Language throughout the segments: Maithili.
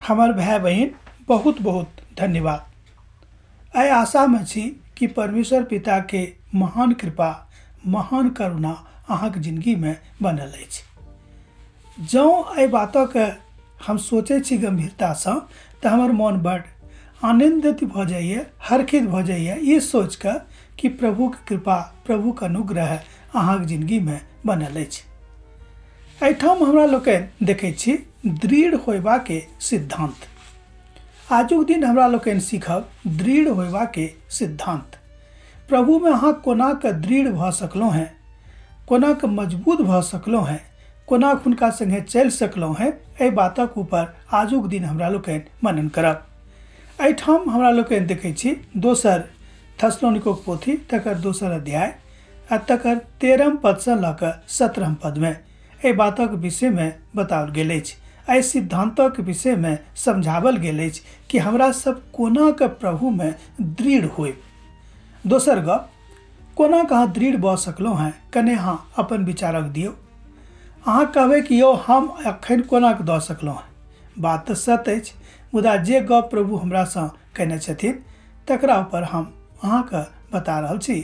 हमर भाय बहिन, बहुत बहुत धन्यवाद। एहि आशामे छी कि परमेश्वर पिताके महान कृपा, महान करुणा अहाँके जिंदगीमे बनल अछि। जँ एहि बातके हम सोचै छी गंभीरतासँ तऽ हमर मन बड आनंदित भऽ जाइए, हर्षित भऽ जाइए ई सोचिकऽ कि प्रभुके कृपा, प्रभुके अनुग्रह अहाँके जिंदगीमे बनल अछि। एहिठाम हमरा लोकनि देखै छी दृढ़ होयबाके सिद्धांत। आजुक दिन हमरा लोकनि सीखब दृढ़ होयबाके सिद्धांत। प्रभुमे अहाँ कोना कऽ दृढ़ भऽ सकलहुँ हेँ, कोना कऽ मजबूत भऽ सकलहुँ हेँ, कोना हुनका संगे चलि सकलहुँ हेँ, एहि बातक ऊपर आजुक दिन हमरा लोकनि मनन करब। एहिठाम हमरा लोकनि देखै छी दोसर थेसलोनिकोक पोथी तकर दोसर अध्याय आ तकर 13 पदसँ लऽ कऽ 17 पदमे एहि बातक विषयमे बताओल गेल अछि। एहि सिद्धांतक विषयमे समझावल गेल अछि कि हमरा सब कोना कऽ प्रभुमे दृढ़ होइब। दोसर गप, कोना कऽ अहाँ दृढ़ भऽ सकलहुँ हेँ, कने अहाँ अपन विचारक दियौ। अहाँ कहबै कि यौ हम एखन कोना कऽ दऽ सकलहुँ हेँ। बात तऽ सत्य अछि, मुदा जे गप प्रभु हमरासँ कयने छथिन तकरा ऊपर हम अहाँके बता रहल छी,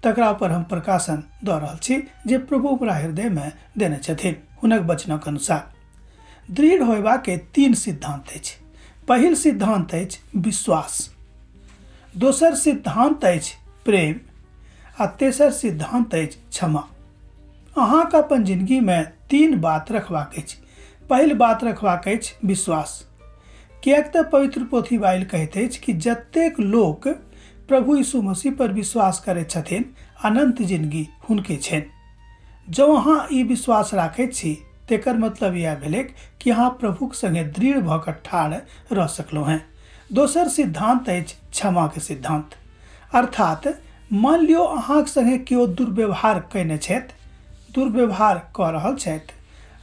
तकरा ऊपर हम प्रकाशन दऽ रहल छी जे प्रभु हमरा हृदयमे देने छथिन हुनक वचनक अनुसार। दृढ़ होयबाके 3 सिद्धांत अछि। पहिल सिद्धांत अछि विश्वास, दोसर सिद्धांत अछि प्रेम आ तेसर सिद्धांत अछि क्षमा। अहाँके अपन जिंदगीमे 3 बात रखबाक अछि। पहिल बात रखबाक अछि विश्वास, किएक तऽ पवित्र पोथी बाइबिल कहैत अछि कि जतेक लोक प्रभु यीशु मसीह पर विश्वास करैत छथिन अनंत जिंदगी हुनके छनि। जँ अहाँ ई विश्वास राखैत छी तेकर मतलब इएह भेलै कि अहाँ प्रभुक संगे दृढ़ भऽ कऽ ठाढ़ रह सकलहुँ हेँ। दोसर सिद्धांत अछि क्षमाके सिद्धांत, अर्थात मान लियौ अहाँके संगे केओ दुर्व्यवहार कयने छथि, दुर्व्यवहार कऽ रहल छथि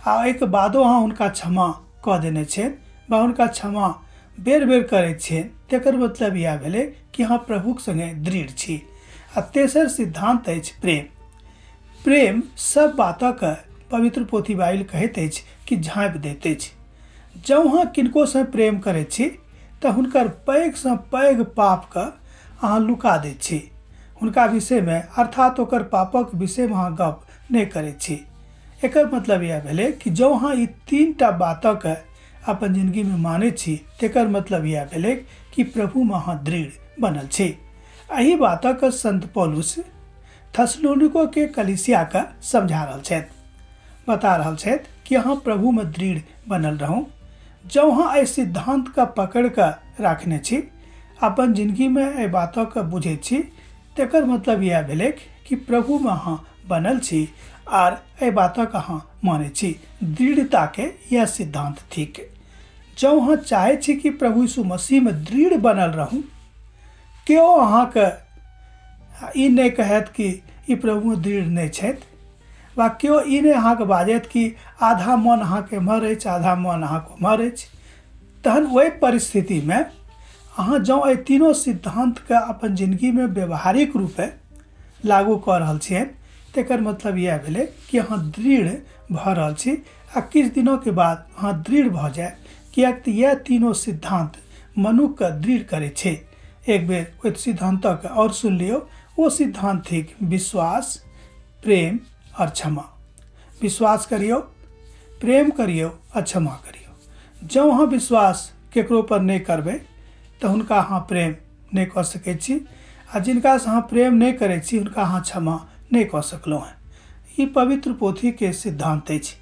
आ एहिके बादो अहाँ हुनका क्षमा कऽ देने छियनि वा हुनका क्षमा बेर बेर करैत छियनि, तेकर मतलब इएह भेलै कि अहाँ प्रभुक संगे दृढ़ छी। आ तेसर सिद्धांत अछि प्रेम। प्रेम सब बातक पवित्र पोथी बाइबिल कहैत अछि कि झाँपि दैत अछि। जँ अहाँ किनकोसँ प्रेम करैत छी तऽ हुनकर पैघसँ पैघ पापके अहाँ लुका दैत छी हुनका विषयमे, अर्थात ओकर पापक विषयमे अहाँ गप नहि करैत छी। एकर मतलब इएह भेलै कि जँ अहाँ ई 3 बातक अपन जिंदगीमे मानैत छी तेकर मतलब इएह भेलै कि प्रभुमे अहाँ दृढ़ बनल छी। एहि बातक संत पौलुस थेसलोनिकोके कलीसियाके समझा रहल छथि, बता रहल छथि कि अहाँ प्रभुमे दृढ़ बनल रहू। जँ अहाँ एहि सिद्धांतके पकड़ि कऽ राखने छी, अपन जिंदगीमे एहि बातके बुझैत छी, तेकर मतलब इएह भेलै कि प्रभुमे अहाँ बनल छी आर एहि बातक अहाँ मानै छी। दृढ़ताके इएह सिद्धांत थिक। जँ अहाँ चाहै छी कि प्रभु यीशु मसीहमे दृढ़ बनल रहू, केओ अहाँके ई नहि कहत कि ई प्रभुमे दृढ़ नहि छथि, वा केओ ई नहि अहाँके बाजत कि आधा मन अहाँके एम्हर अछि आधा मन अहाँके ओम्हर अछि, तहन ओहि परिस्थितिमे अहाँ जँ एहि तीनों सिद्धांतके अपन जिंदगीमे व्यवहारिक रूपे लागू कऽ रहल छियनि तेकर मतलब इएह भेलै कि अहाँ दृढ़ भऽ रहल छी आ किछु दिनोके बाद अहाँ दृढ़ भऽ जायब, किएक तऽ इएह तीनों सिद्धांत मनुखके दृढ़ करै छै। एक बेर ओहि सिद्धांतक आओर सुनि लियौ। ओ सिद्धांत थिक विश्वास, प्रेम और क्षमा। विश्वास करियौ, प्रेम करियौ आ क्षमा करियौ। जँ अहाँ विश्वास केकरो पर नहि करबै तऽ हुनका अहाँ प्रेम नहि कऽ सकै छी आ जिनकासँ अहाँ प्रेम नहि करै छी हुनका अहाँ क्षमा नहि कऽ सकलहुँ हेँ। ई पवित्र पोथीके सिद्धांत अछि।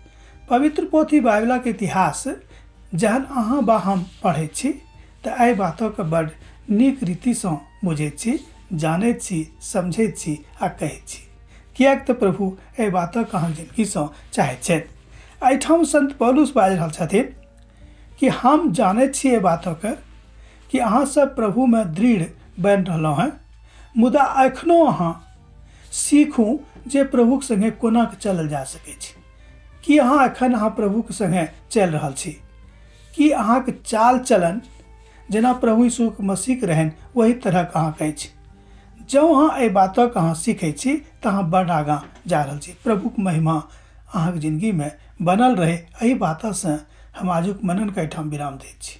पवित्र पोथी बाइबिलक इतिहास जहन अहाँ वा हम पढ़ैत छी तऽ एहि बातक बड नीक रीतिसँ बुझैत छी, जानैत छी, समझैत छी आ कहैत छी, किएक तऽ प्रभु एहि बातक अहाँ जिंदगीसँ चाहैत छथि। एहिठाम संत पौलुस बाजि रहल छथिन कि हम जानैत छी एहि बातक कि अहाँ सब प्रभुमे दृढ़ बनि रहलहुँ हेँ, मुदा एखनो अहाँ सीखू जे प्रभुक संगे कोना चलल जा सकै छै। कि अहाँ एखन अहाँ प्रभुक संगे चलि रहल छी? कि अहाँके चाल चलन जेना प्रभु यीशु मसीहके रहनि ओही तरहक अहाँके अछि? जँ अहाँ एहि बातक अहाँ सीखै छी तऽ अहाँ बड आगाँ जा रहल छी। प्रभुक महिमा अहाँके जिंदगीमे बनल रहै, एहि बातसँ हम आजुक मननके एहिठाम विराम दैत छी।